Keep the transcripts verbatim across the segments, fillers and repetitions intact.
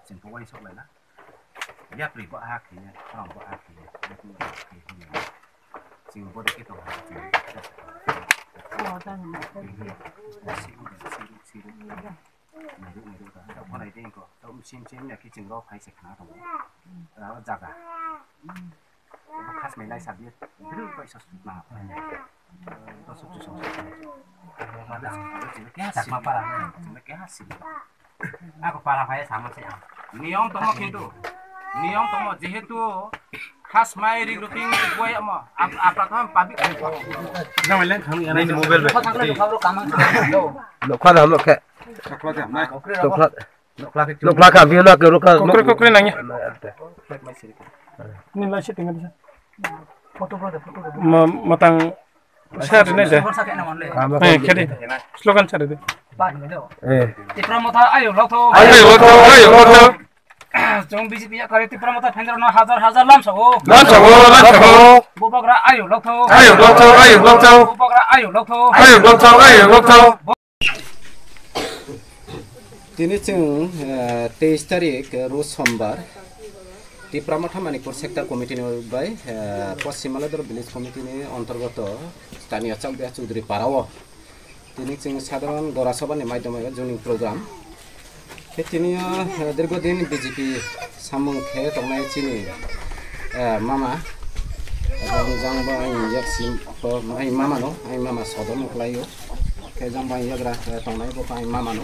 Chwng khe uaisuk laina. Yapri bo aha khe, tong bo aha khe, yapri bo aha khe, chwng bo de khe tong ha, chwng. Nairuk, nairuk ta. Tao khonai de ko. Tao sim sim ya ki chwng rok phai se khna tongo. Rao jaga. Khas mai lai sabi. Biru pai sa suk na. Tao suk suk. Chwng ke hasil. Chakma para. Chwng ke hasil. Ako para phai sama se. Niyom tomo kintu. Niyom tomo jehetu khas mai ri grouping boy amo. Ap-, apra tham public. Nang melen thang ya. Nang mobile be. Lokha da lokha. Lokha. Lokha ka biyo na ke lokha. Kokre kokre nang ya. Ni lai se tinggal sa. Ma-, matang share ne de. Eh, khedi. Slogan share de. Eh. Tipra Motha ayo lokto. Ayo lokto, ayo lokto. Chwng B J P ya kare Tipra Motha phendra no hajar hajar lam sago. Lam sago, lam sago. Bubagra ayo lokto. Ayo lokto, ayo lokto. Bubagra ayo lokto. Ayo lokto, ayo lokto. Tini chwng, eh, teis tarik, eh, Rus Sombar, Tipra Motha Manikpur Sector Committee ni bai, eh, Poschim Malador Village Committee ni ontorgoto Taniya Chakdeha Chudri Para o tini chwng sadharan Gora Sabha ni maidhome joining program. Khe tini o, eh, dirgo din B J P samung khe tongnai chini, eh, mama. Abo jang bo ang yak sim, bo ang mama no, ang mama sodom uklai o. Khe jang bo ang yagra, eh, tongnai bo ang mama no.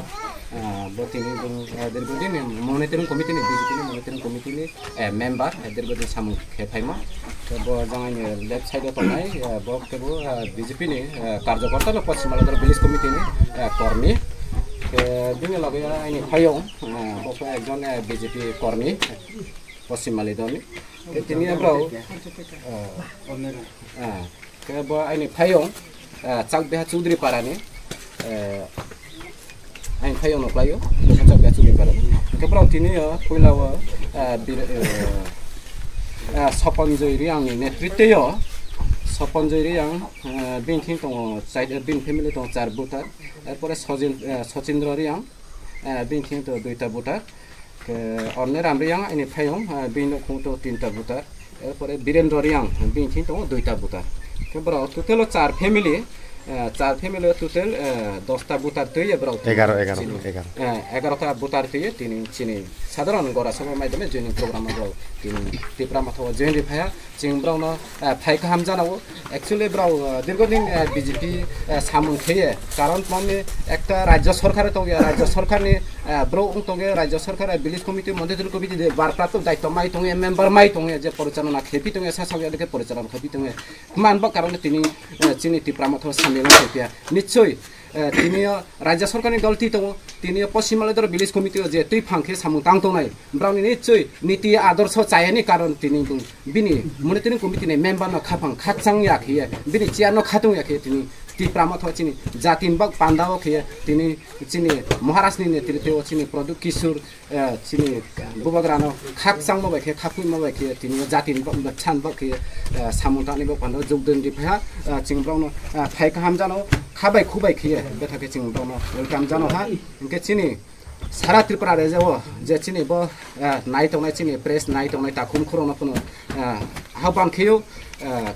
Eh, bo tini bo, eh, dirgo din ni monitoring committee ni, B J P ni monitoring committee ni, eh, member, eh, dirgo din samung khe phaima. Khe bo jang ang left side o tongnai, eh, bo khe bo, eh, B J P ni, eh, karjokorta no Poschim Malador Village Committee ni, eh, kormi. Khe bini loge ani phayung, eh, bo khe ekjon, eh, B J P kormi. Poschim Malador ni. Khe tini abrao, ah, ah, khe bo ani phayung, ah, Chakdeha Chudri Para ni, ah, ani phayung no klaio, Chakdeha Chudri Para ni. Khe borok tini o puila o, ah, bir-, ah, ah, Soponjoy Reang ni netritwo o, Soponjoy Reang, ah, bini thing tongo chai-, bini family tongo char voter, erpore Sojin-, ah, Sochindro Reang, ah, bini thing tongo duita voter. Khe Orne Ram Reang ani phayung, ah, bini nukhung to tinta voter. Erpore Birendra Reang, bini thing tongo duita voter. Khe borok total o char family, ah, char family o total, ah, dosta voter twi borok. Egaro, egaro, chini, egaro. Ah, egaro ta voter twi tini chini sadharan Gora Sabha maidhome joining program o borok tini Tipra Motha o join ri phaiya. Chwng borokno, eh, phai kaham jana o. Actually borok, eh, dirgo din, eh, B J P, eh, samung kheye. Karon tmani ekta rajya sorkar tongya, rajya sorkarni, eh, borok wng tongya, rajya sorkar, eh, village committee, monitoring committee de barprapto daityo mai tongya, member mai tongya, je porichalona khepi tongya, sasao ya de khe porichalona khepi tongya. Manbo karon tini, eh, chini Tipra Motha samung khepya. Nichoi, eh, tini o rajya sorkarni dol twi tongo, tini o Poschim Malador village committee o je twi phang khe samung tang tongnai. Borokni nichoi niti adorsho chayani karon tini bini monitoring committee ni member no khaphang khakchang ya khiye, bini chair no khatung ya khiye tini Tipra Motha chini jatin bak panda o khiye tini chini Maharaj ni netritwo chini Pradyot Kishore, eh, chini bubagra no khakchang ma bai khe, khakui ma bai khe tini jatin bak chan bak khiye, eh, samung tangni bak panda o jogdon ri phaiha, eh, chwng borok no, eh, phai kaham jano khabai khubai khiye betha khe chwng borok no welcome jano ha. Hinkhe chini Sara Tripura rajyo o je chini bo, eh, nai tongnai chini press nai tongnai takhum khurokno phano, eh, ahbang kheo, eh,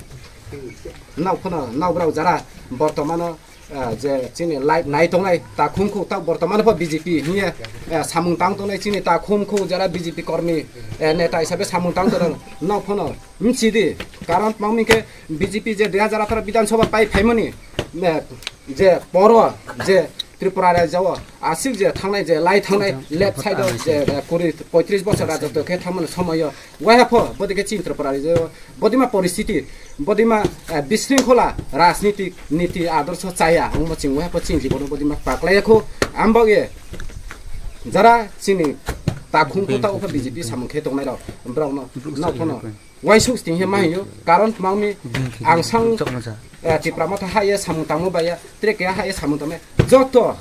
nao phano nao borok jara bortomano, eh, je chini live nai tongnai takhum khu tak bortomano pho B J P hiye, eh, samung tang tongnai chini takhum khu jara B J P kormi, eh, neta hisabe samung tang tongnai nao phano mchidi karon tmang mingke B J P je dui hajar atharo Bidhan Sabha pai phaimani, eh, je poro je Tripura rajyo o aswk je thangnai je lai thangnai left side o je, eh, kuri poitris bosor rajotwo khe thangmani somoyo waiha pho bodike chini Tripura rajyo o bodima poristhiti bodima, eh, bisringkhola rajnitik niti adorsho chaya wngmo chwng waiha pho chini jibono bodima paklaiya kho. Ambok ye jara chini takhum kho ta ukha B J P samung khe tongnai rok borok no nao phano Waisuk sting he ma hino, karon tmangmi ang sang, eh, Tipra Motha ha ye samung tangmo baya, tre keha ha ye samung tangme, joto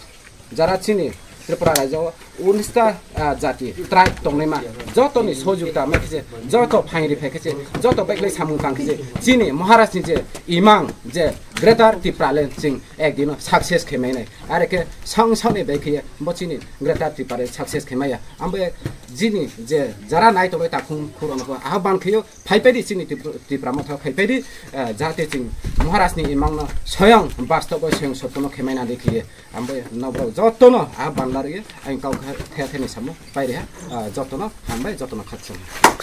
jara chini Tripura rajyo o unista, ah, jati, tribe tongnaima, joto ni sojukta ma khe se, joto phaingri phai khe se, joto beklai samung tang khe se, chini Maharaj ni je imang je Greater Tipraland chwng ekdino success khe mainai. Are khe sang sani bai khe bo chini Greater Tipraland success khe maya. Ambo jini je jara nai toloi takhung khurano ko ahban khe phaipaidi chini Tipra Motha phaipaidi, jate chwng Maharaj ni imang no soyang bastobo soyang sottono khe maina de khe. Ambo nobrok jotono ahban lari ang kau khe theni samo pairi ha. Jotono hambai, jotono khakchang.